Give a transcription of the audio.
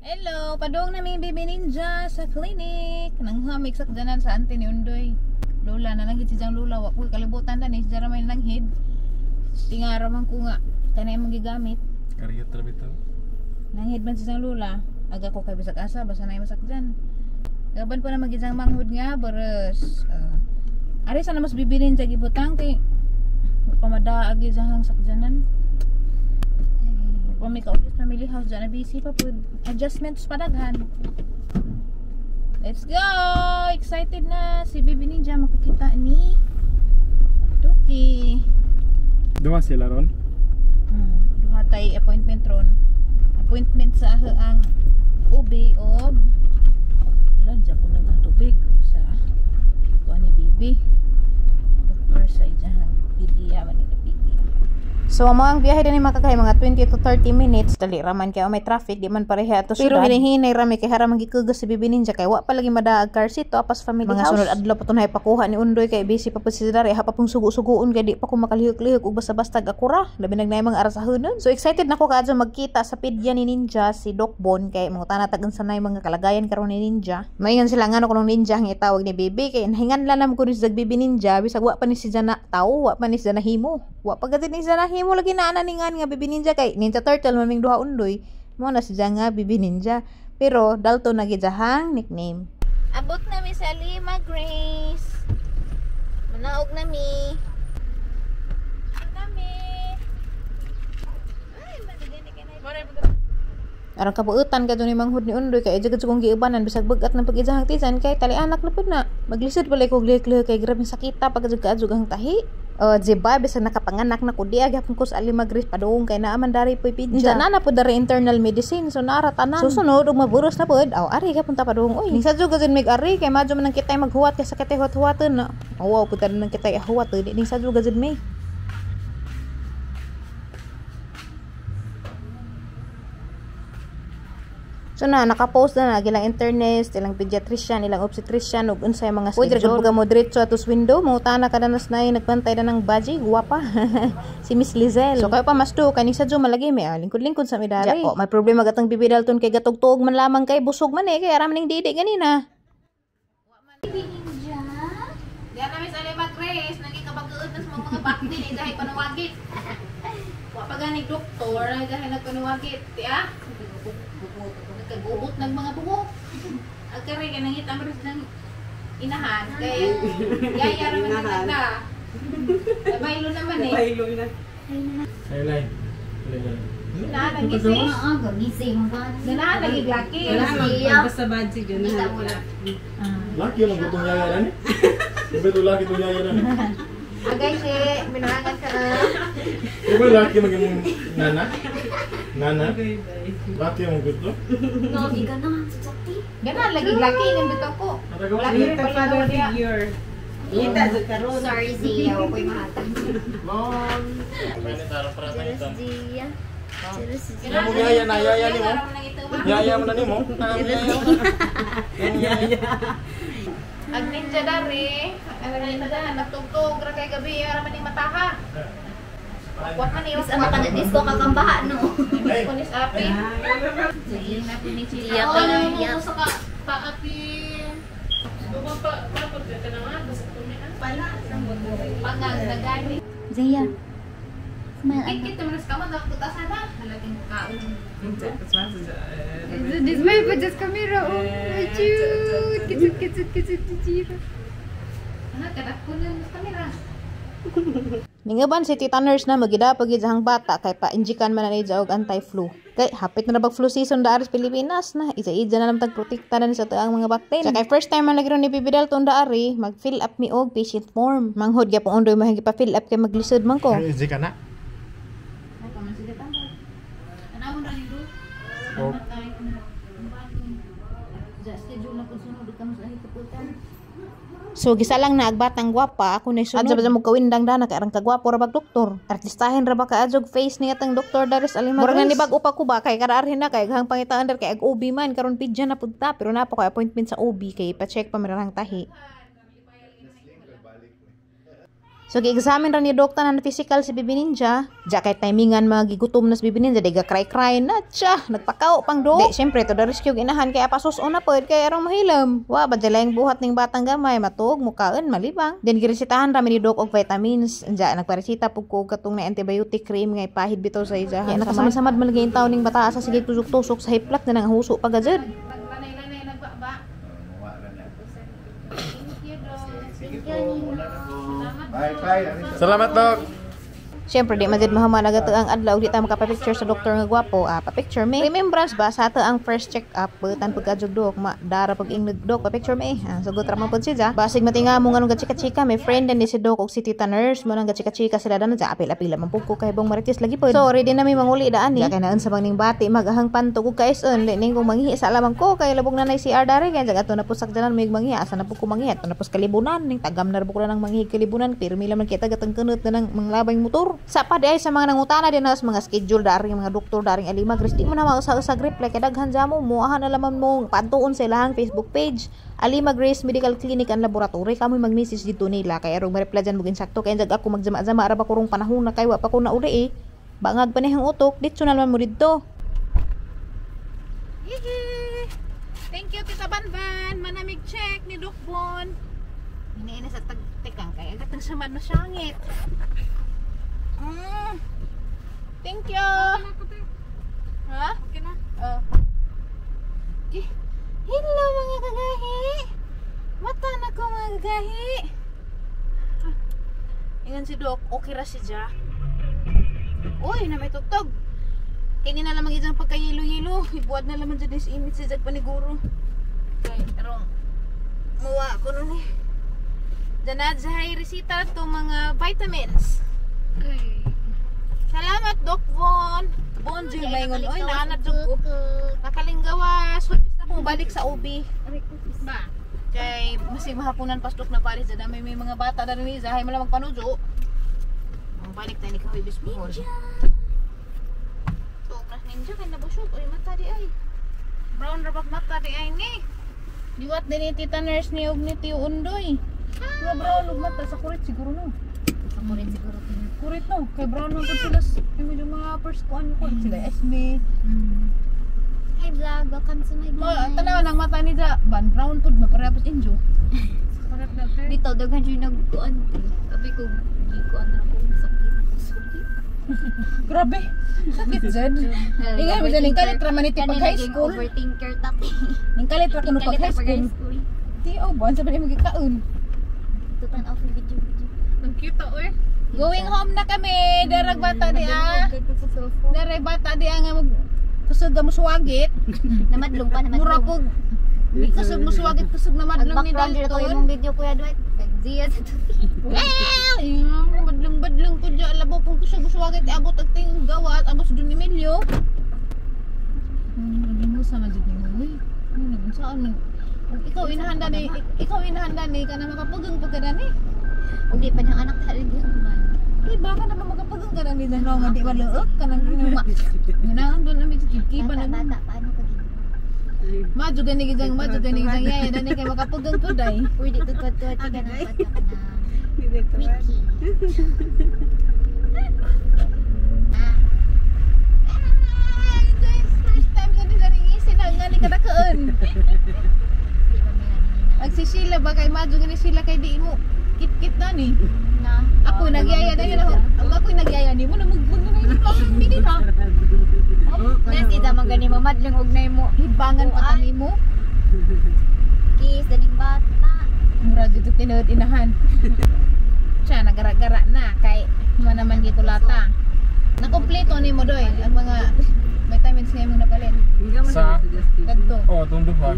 Hello, padung na mi Baby Ninja sa clinic. Nanghamig sakjanan sa auntie ni Undoy. Lola na langhid si Jang Lola, wa ko kalibutan na ni si Jara may langhid. Tingara man ko nga kanay imong gigamit. Karyat ra bitaw. Nanghid man si Jang Lola. Aga ko kay bisag asa basta na masakjan. Gaban pa na magijang manghod nga baras. Ari sana mas Baby Ninja gibutang kay pamadaag ijang sakjanan. Kung may ka-office family house dyan, na busy pa po. Adjustments padaghan. Let's go! Excited na si Baby Ninja makakita ni Tuki. Duha sila ron. Duha tay appointment ron. Appointment sa ang OB og wala dyan ko nang tubig sa kuan ni Baby. Doktor sa ijang pedia man ni Baby. So mo ang biyahe din makakay mga 20 to 30 minutes dali raman kay may traffic di man pareha ato syudad. Pero hinihinay rami kay haram gikugas si Baby Ninja kay wa pa lagi madaag car seat to apas family mga house. Mga sunod adlaw pa tunay pakuha ni Undoy kay busy pa pud si dari ha pa pong sugo-sugoon kay di pa ko makalihok-lihok ug basta-basta akura labi nagnay mga arasahonon. So excited na ko kaadto magkita sa pedya ni Ninja si Doc Bon kay mangutana tag unsa nay mga kalagayan karon ni Ninja. Maingon sila ngano kunong Ninja ang itawag ni Baby kay nahingan lang nam ko ni si Baby Ninja bisag wa pa ni si Jana tawo, wa pa ni si Jana himo. Wa pa gid ni Jana himo lagi na ana ningan nga Baby Ninja kay Ninja Turtle maming duha undoy mo na si nga Baby Ninja pero Dalton na gidjahang nickname. Abot na mi sa Lima Grace. Manaog na mi. Nami. Ay, aron kabuutan ka ni manghud ni Undoy kay jagad kong giubanan bisag bug-at ng pag-ijahang tisan kay tali anak na pud na. Maglisod balay ko glihok kay grabe sakita pag jud ang tahi. O diba bisag nakapanganak na ko di gyapon ko sa Alima Grace padung kay naa man dari poy pidya. Na na pud dari internal medicine so naara tanan. Susunod ug maburos na pud aw ari gyapon ta padung oy. Ning sadyo gud mig ari kay madyo man ang kitay maghuwat kay sakit huwat-huwaton na. Wow pud nang kitay huwat di ning sadyo gud may. So na naka-post na na ilang internist, ilang pediatrician, ilang obstetrician ug unsay mga schedule. Pwede mo diretso atos window, mangutana ka na nasnay nagbantay na ng baji, guwapa. Si Miss Lizelle. So kayo pa mas do kani sa malagi may lingkod-lingkod sa midari. Oh, may problema gatang Bibi Dalton kay gatugtuog man lamang kay busog man eh kay aram ning didi ganina. Baby Ninja. Diyan na Miss Alima Grace, nagikabag-uod na sa mga bakti ni dahil panuwagit. Wa pa gani doktor dahil nagpanuwagit, ti ah. Nagkaguot ng mga buhok. Ang kare kay nangita mo ng inahan kay yaya ra man nagda. Nabaylo naman eh. Nabaylo na. Ay. Na nagising. Oo, gagising man. Ganahan lagi laki. Ganahan basta badji ganahan. Laki man gutong yaya nani. Ibe to laki tong yaya nani. Agay si minuangan ka na. Ibe laki man imong nana. Nana. Laki man gusto. No, di ganahan sa sakti. Ganahan lagi laki ngan bitaw ko. Laki ka father figure. Kita sa karon. Sorry Zia, wa ko'y mahatag. Mom. Zia. Yaya na, yaya ni mo. Yaya mo na ni mo. Yaya. Ag ninja dari, ang ninja nagtugtog ra kay gabi ara man ning mataha. Wa man ni Mas ama ka na disco kakambaha no. Ko ni api. Iya ka iya. Sa ka paapi. Dugo pa pa ka na nga basta pala sa motor. Pagagdagani. Zia. Smile. Kit naman sa kamot nakutasa na. Halating kaon. Smile pa just camera. Oh, cute. Cute, cute, cute, cute. Ano kadako na sa camera. Ningaban si Tita Nurse na magida pag ijahang bata kay pa-injikan man na ija og anti-flu. Kay hapit na nabag flu season da aris Pilipinas na isa-ija na lang tag protekta na ni sa taang mga baktin. Sa kay first time man lagi ron ni Bibi Dalton da ari, mag-fill up mi og patient form. Manghod gyapon undoy mahigi pa fill up kay maglisod man ko. Easy ka na. Oh. So gisalang na agbatang gwapa ako na sunod. Adyo ba mo kawindang dana kay arang kagwapo ra bag doktor. Artistahin ra ba ka adjog face ni atang doktor Daris Alima. Murag na nibag upa ko ba kay karaarhin na kay aghang pangitaan dar kay ag OB man karon pidya na pud ta pero naa pa ko appointment sa OB kay pa-check pa mirarang tahi. So gi-examine ra ni doktor na physical si Bibi Ninja. Diya kay timingan mga gigutom na si Bibi Ninja, di ga cry-cry na siya. Nagpakao pang do. Di, syempre to the rescue ginahan kay apasos una pod kay arong mahilam. Wa ba dyan buhat ning batang gamay matuog mukaon malibang. Then giresetahan ra mi ni doc og vitamins. Diya nagpareseta pug ko katong na antibiotic cream nga ipahid bitaw sa iya. Ya, nakasamad-samad man lagi taon ning bata sa sige tusok-tusok sa hiplak na nang huso pagajud. Lanay-lanay nagbaba. Thank you, Doc. Sige po, wala na po. Bye, bye. Salamat, Doc. Siyempre, di man jud mahuman agad ang adlaw di ta makapa-picture sa doktor nga gwapo. Ah, pa-picture me. Remembrance ba sa ato ang first check up butan pagkadjog dok ma dara pag ingnog dok pa-picture me. Ah, sugot ra man pud siya. Basig matinga mo nganong gachika-chika may friend din ni si dok og si tita nurse mo nang gachika-chika sila dan sa apil-apila man pud ko kay bong marites lagi pud. So ready na mi manguli daan ni. Kay naon sa bang ning bati magahang pantog og kaison di ning kung manghi sa alamang ko kay labog na nay CR dari kay ato na po sakjanan may manghi asa na po ko manghi ato na po sa kalibunan ning tagam na ra po ko na nang manghi kalibunan pirmi lang man kita gatang kunot na nang manglabay motor. Sa pa di ay sa mga nangutana din na sa mga schedule daring mga doktor daring Alima Grace di mo na mausa-usag reply kay daghan jamo mo ahan na laman mo pantuon sa ilahang Facebook page Alima Grace Medical Clinic and Laboratory kamo mag-message dito nila kay arong ma-reply dyan mo insakto kay jag ako magjama-jama ara pa kurong panahon na kay wa pa ko na uli eh bangag pa nihang utok ditso na naman mo didto. Thank you Tita Banban, manamig check ni Doc Bon. Hiniina sa tagtikang kay agat ng samad na siyangit. Thank you. Ha? Okay na. Oh. Eh, hello mga kagahi. Mata na ko mga kagahi. Ah. Ingan si Doc, okay ra si Ja. Uy, na may tugtog. Kini na lamang isang pagkayilo-yilo. Ibuad na lamang dyan is imit si Jag paniguro. Kay, arong muwa ko nun eh. Danad sa hay resita itong mga vitamins. Okay. Salamat, Doc Von. Bon, Jill, maingon. Oy, naanad jud ko. Nakalinggawas. Hulpis na kong balik sa OB. Ba? Kay, masig mahapunan pastok na paris. Dami may mga bata na rin. Zahay mo lang magpanujo. Ang balik tayo ni Kahibis Buhol. Tuog na ninja. Kay nabusog. Oy, mata di ay. Brown rabak mata di ay ni. Diwat din ni Tita Nurse ni og ni Tio Undoy. Nga brown og mata sa kurit siguro no. Ako rin siguro. Kurit no, kay brown man pud sila yung medyo mga first kuan ko sila SB. Hi vlog, welcome to my Ma, vlog. tanaw nang mata ni ja, ban brown pud maparehas injo. Kurat na te. Dito, daghan siya nagkuan. Sabi ko, gikuan na ako, masakit. Sorry. Grabe. Sakit zed. Ingay mo dyan, ning kalit ra man iti pag high school. Overthinker tapi. Ning kalit ra kuno pag high school. Ti oh, buwan sa mo gikaon. Tutan off ni video video. Ang cute oy. Going home na kami. Darag bata di ah. Darag bata di ah nga mag kusog mo suwagit. Namadlong pa, namadlong. Mura pug kusog mo suwagit kusog na madlong ni Ang background dito Dalton. imong video Kuya Dwight. Kagziya sa tuti. Well, madlong-badlong ko dyan. Labo kung kusog suwagit abot ang ting gawat abot sa Don Emilio. Ano mo sa majid ni Uy? Ano saan man? Ikaw inahanda ni, ikaw inahanda ni kana makapugang pagkadani. Ug di pa niyang anak talaga man. Di ba ka naman makapugang ka nang no nga di maluok ka nang ginawa. Ganahan doon namin sa kibkiban Bata, na. bata, paano ka ginawa? Madyo gani gijang, madyo gani gijang yaya dani kay makapugang po day. Uy, di tutuwad-tuwad ka na bata ka na. Wiki. Ah, guys, first time gani gani isin ang gani kadakaan. Di ba may nanginginan? Ag si Sheila ba kay madyo gani sila kay di mo kit-kit na ni. Na. Ako nagyaya na yun ako. Ang ako'y nagyaya ni mo na magbuno na yung pili na. Nasi damang gani mo madlong og nay mo. Hibangan pa kami mo. Kiss daning bata. Mura dito tinuod inahan. Siya nagara-gara na kay man naman gikulata. Nakumpleto ni mo doy ang mga vitamins nga imong napalit. Sa? Kadto. Oh, itong duha.